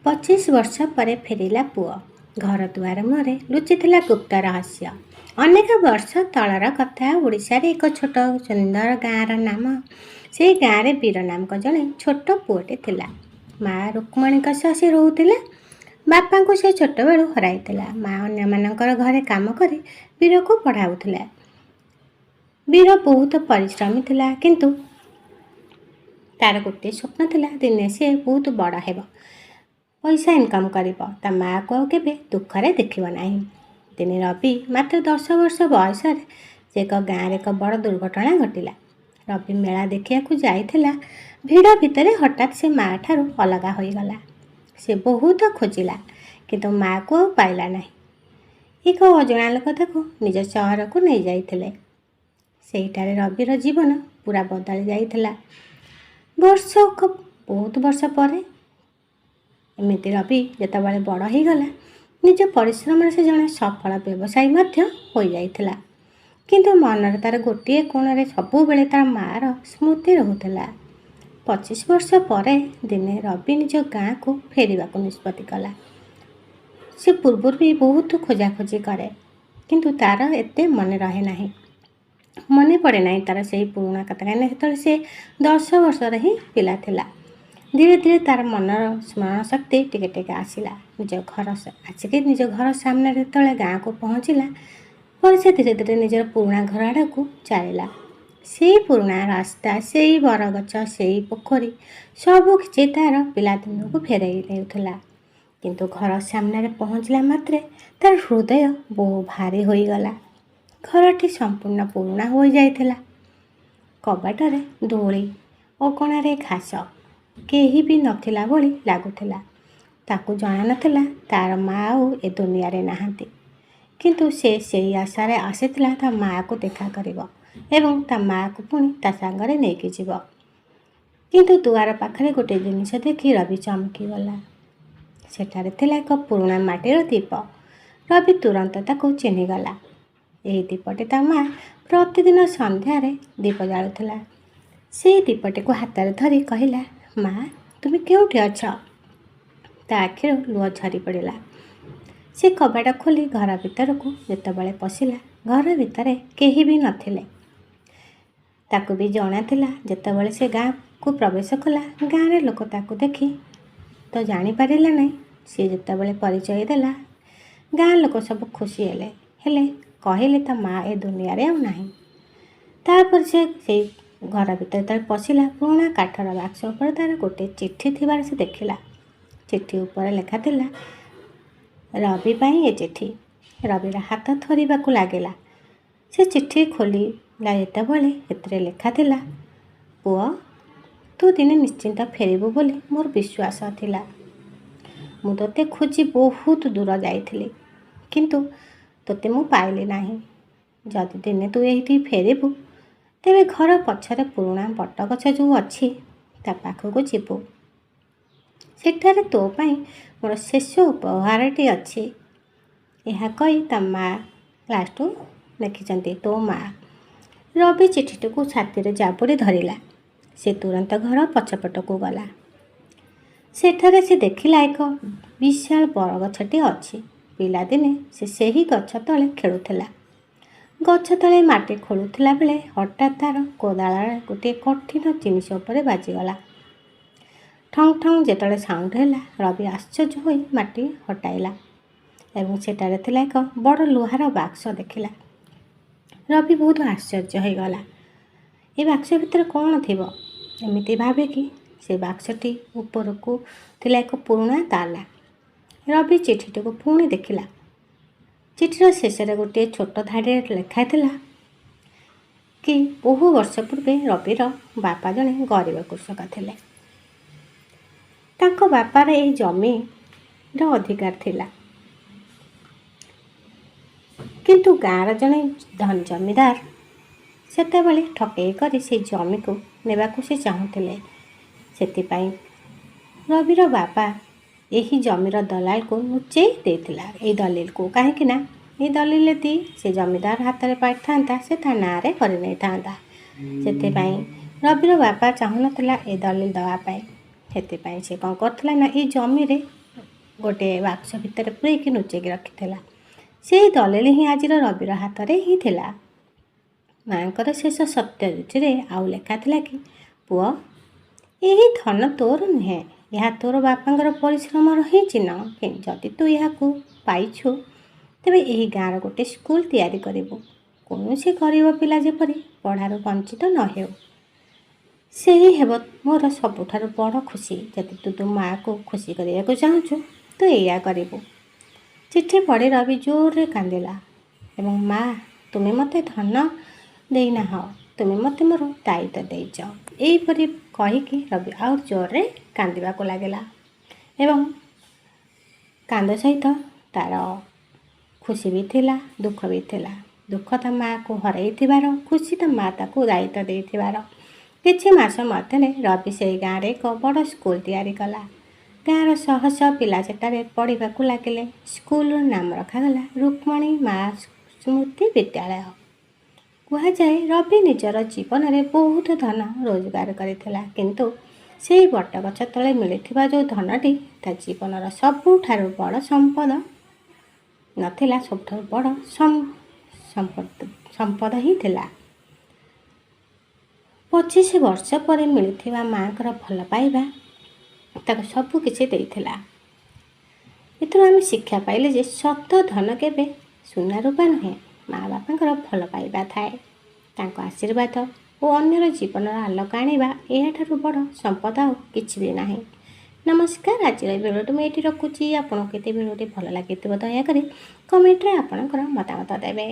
25 ବର୍ଷ ପରେ ଫେରିଲା ପୁଅ। ଘର ଦୁଆର ମୁହଁରେ ଲୁଚିଥିଲା ଗୁପ୍ତ ରହସ୍ୟ। ଅନେକ ବର୍ଷ ତଳର କଥା। ଓଡ଼ିଶାରେ ଏକ ଛୋଟ ସୁନ୍ଦର ଗାଁର ନାମ। ସେଇ ଗାଁରେ ବୀର ନାମକ ଜଣେ ଛୋଟ ପୁଅଟେ ଥିଲା। ମା ରୁକ୍ମଣୀଙ୍କ ସହ ସେ ରହୁଥିଲା। ବାପାଙ୍କୁ ସେ ଛୋଟବେଳୁ ହରାଇଥିଲା। ମା ଅନ୍ୟମାନଙ୍କର ଘରେ କାମ କରି ବୀରକୁ ପଢ଼ାଉଥିଲା। ବୀର ବହୁତ ପରିଶ୍ରମୀ ଥିଲା, କିନ୍ତୁ ତାର ଗୋଟିଏ ସ୍ୱପ୍ନ ଥିଲା, ଦିନେ ସେ ବହୁତ ବଡ଼ ହେବ, ପଇସା ଇନକମ୍ କରିବ, ତା ମାଆକୁ ଆଉ କେବେ ଦୁଃଖରେ ଦେଖିବ ନାହିଁ। ଦିନେ ରବି ମାତ୍ର 10 ବର୍ଷ ବୟସରେ ସେ ଏକ ଗାଁରେ ଏକ ବଡ଼ ଦୁର୍ଘଟଣା ଘଟିଲା। ରବି ମେଳା ଦେଖିବାକୁ ଯାଇଥିଲା। ଭିଡ଼ ଭିତରେ ହଠାତ୍ ସେ ମା ଠାରୁ ଅଲଗା ହୋଇଗଲା। ସେ ବହୁତ ଖୋଜିଲା, କିନ୍ତୁ ମାଆକୁ ଆଉ ପାଇଲା ନାହିଁ। ଏକ ଅଜଣା ଲୋକ ତାକୁ ନିଜ ସହରକୁ ନେଇଯାଇଥିଲେ। ସେଇଠାରେ ରବିର ଜୀବନ ପୁରା ବଦଳି ଯାଇଥିଲା। ବର୍ଷକ, ବହୁତ ବର୍ଷ ପରେ ଏମିତି ରବି ଯେତେବେଳେ ବଡ଼ ହେଇଗଲା, ନିଜ ପରିଶ୍ରମରେ ସେ ଜଣେ ସଫଳ ବ୍ୟବସାୟୀ ମଧ୍ୟ ହୋଇଯାଇଥିଲା। କିନ୍ତୁ ମନରେ ତାର ଗୋଟିଏ କୋଣରେ ସବୁବେଳେ ତାର ମାଆର ସ୍ମୃତି ରହୁଥିଲା। 25 ବର୍ଷ ପରେ ଦିନେ ରବି ନିଜ ଗାଁକୁ ଫେରିବାକୁ ନିଷ୍ପତ୍ତି କଲା। ସେ ପୂର୍ବରୁ ବି ବହୁତ ଖୋଜାଖୋଜି କରେ, କିନ୍ତୁ ତାର ଏତେ ମନେ ରହେ ନାହିଁ, ମନେ ପଡ଼େ ନାହିଁ ତାର ସେଇ ପୁରୁଣା କଥା, କାହିଁକିନା ସେତେବେଳେ ସେ 10 ବର୍ଷର ହିଁ ପିଲା ଥିଲା। ଧୀରେ ଧୀରେ ତାର ମନର ସ୍ମରଣ ଶକ୍ତି ଟିକେ ଟିକେ ଆସିଲା। ନିଜ ଘର ଆସିକି ନିଜ ଘର ସାମ୍ନାରେ ଯେତେବେଳେ ଗାଁକୁ ପହଞ୍ଚିଲା ପରେ ସେ ଧୀରେ ଧୀରେ ନିଜର ପୁରୁଣା ଘର ଆଡ଼କୁ ଚାଲିଲା। ସେଇ ପୁରୁଣା ରାସ୍ତା, ସେଇ ବରଗଛ, ସେଇ ପୋଖରୀ, ସବୁ କିଛି ତାର ପିଲାଦିନକୁ ଫେରାଇ ନେଉଥିଲା। କିନ୍ତୁ ଘର ସାମ୍ନାରେ ପହଞ୍ଚିଲା ମାତ୍ରେ ତାର ହୃଦୟ ବହୁ ଭାରି ହୋଇଗଲା। ଘରଟି ସମ୍ପୂର୍ଣ୍ଣ ପୁରୁଣା ହୋଇଯାଇଥିଲା। କବାଟରେ ଧୂଳି, ଅଗଣାରେ ଘାସ, କେହି ବି ନଥିଲା ଭଳି ଲାଗୁଥିଲା। ତାକୁ ଜଣା ନଥିଲା ତାର ମା ଆଉ ଏ ଦୁନିଆରେ ନାହାନ୍ତି। କିନ୍ତୁ ସେ ସେଇ ଆଶାରେ ଆସିଥିଲା, ତା ମାଆକୁ ଦେଖା କରିବ ଏବଂ ତା ମାଆକୁ ପୁଣି ତା ସାଙ୍ଗରେ ନେଇକି ଯିବ। କିନ୍ତୁ ଦୁଆର ପାଖରେ ଗୋଟେ ଜିନିଷ ଦେଖି ରବି ଚମକିଗଲା। ସେଠାରେ ଥିଲା ଏକ ପୁରୁଣା ମାଟିର ଦୀପ। ରବି ତୁରନ୍ତ ତାକୁ ଚିହ୍ନିଗଲା। ଏହି ଦୀପଟି ତା ମା ପ୍ରତିଦିନ ସନ୍ଧ୍ୟାରେ ଦୀପ ଜାଳୁଥିଲା। ସେଇ ଦୀପଟିକୁ ହାତରେ ଧରି କହିଲା, "ମା, ତୁମେ କେଉଁଠି ଅଛ?" ତା ଆଖିରୁ ଲୁହ ଝରି ପଡ଼ିଲା। ସେ କବାଟ ଖୋଲି ଘର ଭିତରକୁ ଯେତେବେଳେ ପଶିଲା, ଘର ଭିତରେ କେହି ବି ନଥିଲେ। ତାକୁ ବି ଜଣାଥିଲା, ଯେତେବେଳେ ସେ ଗାଁକୁ ପ୍ରବେଶ କଲା, ଗାଁର ଲୋକ ତାକୁ ଦେଖି ତ ଜାଣିପାରିଲେ ନାହିଁ। ସିଏ ଯେତେବେଳେ ପରିଚୟ ଦେଲା, ଗାଁ ଲୋକ ସବୁ ଖୁସି ହେଲେ। ହେଲେ କହିଲେ ତା ମା ଏ ଦୁନିଆରେ ଆଉ ନାହିଁ। ତାପରେ ସେ ସେଇ ଘର ଭିତରେ ଯେତେବେଳେ ପଶିଲା, ପୁରୁଣା କାଠର ବାକ୍ସ ଉପରେ ତାର ଗୋଟେ ଚିଠି ଥିବାର ସେ ଦେଖିଲା। ଚିଠି ଉପରେ ଲେଖା ଥିଲା, "ରବି ପାଇଁ ଏ ଚିଠି।" ରବିର ହାତ ଥରିବାକୁ ଲାଗିଲା। ସେ ଚିଠି ଖୋଲିଲା ଯେତେବେଳେ, ସେଥିରେ ଲେଖା ଥିଲା, "ପୁଅ, ତୁ ଦିନେ ନିଶ୍ଚିନ୍ତ ଫେରିବୁ ବୋଲି ମୋର ବିଶ୍ୱାସ ଥିଲା। ମୁଁ ତୋତେ ଖୋଜି ବହୁତ ଦୂର ଯାଇଥିଲି, କିନ୍ତୁ ତୋତେ ମୁଁ ପାଇଲି ନାହିଁ। ଯଦି ଦିନେ ତୁ ଏଇଠି ଫେରିବୁ, ତେବେ ଘର ପଛରେ ପୁରୁଣା ବଟଗଛ ଯେଉଁ ଅଛି, ତା ପାଖକୁ ଯିବୁ। ସେଠାରେ ତୋ ପାଇଁ ମୋର ଶେଷ ଉପହାରଟି ଅଛି।" ଏହା କହି ତା ମା ଲାଷ୍ଟକୁ ଲେଖିଛନ୍ତି, "ତୋ ମା।" ରବି ଚିଠିଟିକୁ ଛାତିରେ ଜାବୁଡ଼ି ଧରିଲା। ସେ ତୁରନ୍ତ ଘର ପଛପଟକୁ ଗଲା। ସେଠାରେ ସେ ଦେଖିଲା, ଏକ ବିଶାଳ ବରଗଛଟି ଅଛି। ପିଲାଦିନେ ସେ ସେହି ଗଛ ତଳେ ଖେଳୁଥିଲା। ଗଛ ତଳେ ମାଟି ଖୋଳୁଥିଲା ବେଳେ ହଠାତ୍ ତାର କୋଦାଳରେ ଗୋଟିଏ କଠିନ ଜିନିଷ ଉପରେ ବାଜିଗଲା। ଠଙ୍ଗ ଠଙ୍ଗ ଯେତେବେଳେ ସାଉଣ୍ଡ ହେଲା, ରବି ଆଶ୍ଚର୍ଯ୍ୟ ହୋଇ ମାଟି ହଟାଇଲା ଏବଂ ସେଠାରେ ଥିଲା ଏକ ବଡ଼ ଲୁହାର ବାକ୍ସ ଦେଖିଲା। ରବି ବହୁତ ଆଶ୍ଚର୍ଯ୍ୟ ହୋଇଗଲା। ଏ ବାକ୍ସ ଭିତରେ କ'ଣ ଥିବ, ଏମିତି ଭାବିକି ସେ ବାକ୍ସଟି ଉପରକୁ ଥିଲା ଏକ ପୁରୁଣା ତାଲା। ରବି ଚିଠିଟିକୁ ପୁଣି ଦେଖିଲା। ଚିଠିର ଶେଷରେ ଗୋଟିଏ ଛୋଟ ଧାଡ଼ିରେ ଲେଖା ଥିଲା କି ବହୁ ବର୍ଷ ପୂର୍ବେ ରବିର ବାପା ଜଣେ ଗରିବ କୃଷକ ଥିଲେ। ତାଙ୍କ ବାପାର ଏହି ଜମିର ଅଧିକାର ଥିଲା, କିନ୍ତୁ ଗାଁର ଜଣେ ଧନୀ ଜମିଦାର ସେତେବେଳେ ଠକେଇ କରି ସେଇ ଜମିକୁ ନେବାକୁ ସେ ଚାହୁଁଥିଲେ। ସେଥିପାଇଁ ରବିର ବାପା ଏହି ଜମିର ଦଲାଲକୁ ଲୁଚେଇ ଦେଇଥିଲା ଏଇ ଦଲିଲକୁ, କାହିଁକି ନା ଏଇ ଦଲିଲ ଯଦି ସେ ଜମିଦାର ହାତରେ ପାଇଥାନ୍ତା, ସେ ତା ନାଁରେ କରିନେଇଥାନ୍ତା। ସେଥିପାଇଁ ରବିର ବାପା ଚାହୁଁନଥିଲା ଏ ଦଲିଲ ଦେବା ପାଇଁ। ସେଥିପାଇଁ ସେ କ'ଣ କରୁଥିଲା ନା ଏଇ ଜମିରେ ଗୋଟିଏ ବାକ୍ସ ଭିତରେ ପୂରେଇକି ଲୁଚେଇକି ରଖିଥିଲା। ସେଇ ଦଲିଲ ହିଁ ଆଜିର ରବିର ହାତରେ ହିଁ ଥିଲା। ମାଆଙ୍କର ଶେଷ ସତ୍ୟ ଚିଠିରେ ଆଉ ଲେଖା ଥିଲା କି, ପୁଅ, ଏହି ଧନ ତୋର ନୁହେଁ, ଏହା ତୋର ବାପାଙ୍କର ପରିଶ୍ରମର ହିଁ ଚିହ୍ନ। ଯଦି ତୁ ଏହାକୁ ପାଇଛୁ, ତେବେ ଏହି ଗାଁର ଗୋଟେ ସ୍କୁଲ ତିଆରି କରିବୁ। କୌଣସି ଗରିବ ପିଲା ଯେପରି ପଢ଼ାରୁ ବଞ୍ଚିତ ନ ହେଉ, ସେହି ହେବ ମୋର ସବୁଠାରୁ ବଡ଼ ଖୁସି। ଯଦି ତୁ ତୋ ମାଆକୁ ଖୁସି କରିବାକୁ ଚାହୁଁଛୁ, ତୁ ଏଇଆ କରିବୁ। ଚିଠି ପଢ଼ି ରବି ଜୋରରେ କାନ୍ଦିଲା ଏବଂ ମା, ତୁମେ ମୋତେ ଧନ ଦେଇନାହ, ତୁମେ ମୋତେ ମୋର ଦାୟିତ୍ୱ ଦେଇଛ, ଏହିପରି କହିକି ରବି ଆଉ ଜୋରରେ କାନ୍ଦିବାକୁ ଲାଗିଲା। ଏବଂ କାନ୍ଦ ସହିତ ତା'ର ଖୁସି ବି ଥିଲା, ଦୁଃଖ ବି ଥିଲା। ଦୁଃଖ ତା ମାଆକୁ ହରାଇଥିବାର, ଖୁସି ତା ମା ତାକୁ ଦାୟିତ୍ୱ ଦେଇଥିବାର। କିଛି ମାସ ମଧ୍ୟରେ ରବି ସେଇ ଗାଁରେ ଏକ ବଡ଼ ସ୍କୁଲ ତିଆରି କଲା। ଗାଁର ଶହ ଶହ ପିଲା ସେଠାରେ ପଢ଼ିବାକୁ ଲାଗିଲେ। ସ୍କୁଲର ନାମ ରଖାଗଲା ରୁକ୍ମଣୀ ମା ସ୍ମୃତି ବିଦ୍ୟାଳୟ। କୁହାଯାଏ, ରବି ନିଜର ଜୀବନରେ ବହୁତ ଧନ ରୋଜଗାର କରିଥିଲା, କିନ୍ତୁ ସେଇ ବଟଗଛ ତଳେ ମିଳିଥିବା ଯେଉଁ ଧନଟି ତା ଜୀବନର ସବୁଠାରୁ ବଡ଼ ସମ୍ପଦ ନଥିଲା, ସବୁଠାରୁ ବଡ଼ ସମ୍ପଦ ହିଁ ଥିଲା। 25 ବର୍ଷ ପରେ ମିଳିଥିବା ମାଆଙ୍କର ଭଲ ପାଇବା ତାକୁ ସବୁ କିଛି ଦେଇଥିଲା। ଏଥିରୁ ଆମେ ଶିକ୍ଷା ପାଇଲେ ଯେ ସତ ଧନ କେବେ ସୁନା ରୂପା ନୁହେଁ, ମା ବାପାଙ୍କର ଭଲ ପାଇବା ଥାଏ। ତାଙ୍କ ଆଶୀର୍ବାଦ ଓ ଅନ୍ୟର ଜୀବନର ଆଲୋକ ଆଣିବା, ଏହାଠାରୁ ବଡ଼ ସମ୍ପଦ ଆଉ କିଛି ବି ନାହିଁ। ନମସ୍କାର, ଆଜିର ଏ ଭିଡ଼ିଓଟି ମୁଁ ଏଇଠି ରଖୁଛି। ଆପଣଙ୍କୁ କେତେ ଭିଡ଼ିଓଟି ଭଲ ଲାଗିଥିବ, ଦୟାକରି କମେଣ୍ଟରେ ଆପଣଙ୍କର ମତାମତ ଦେବେ।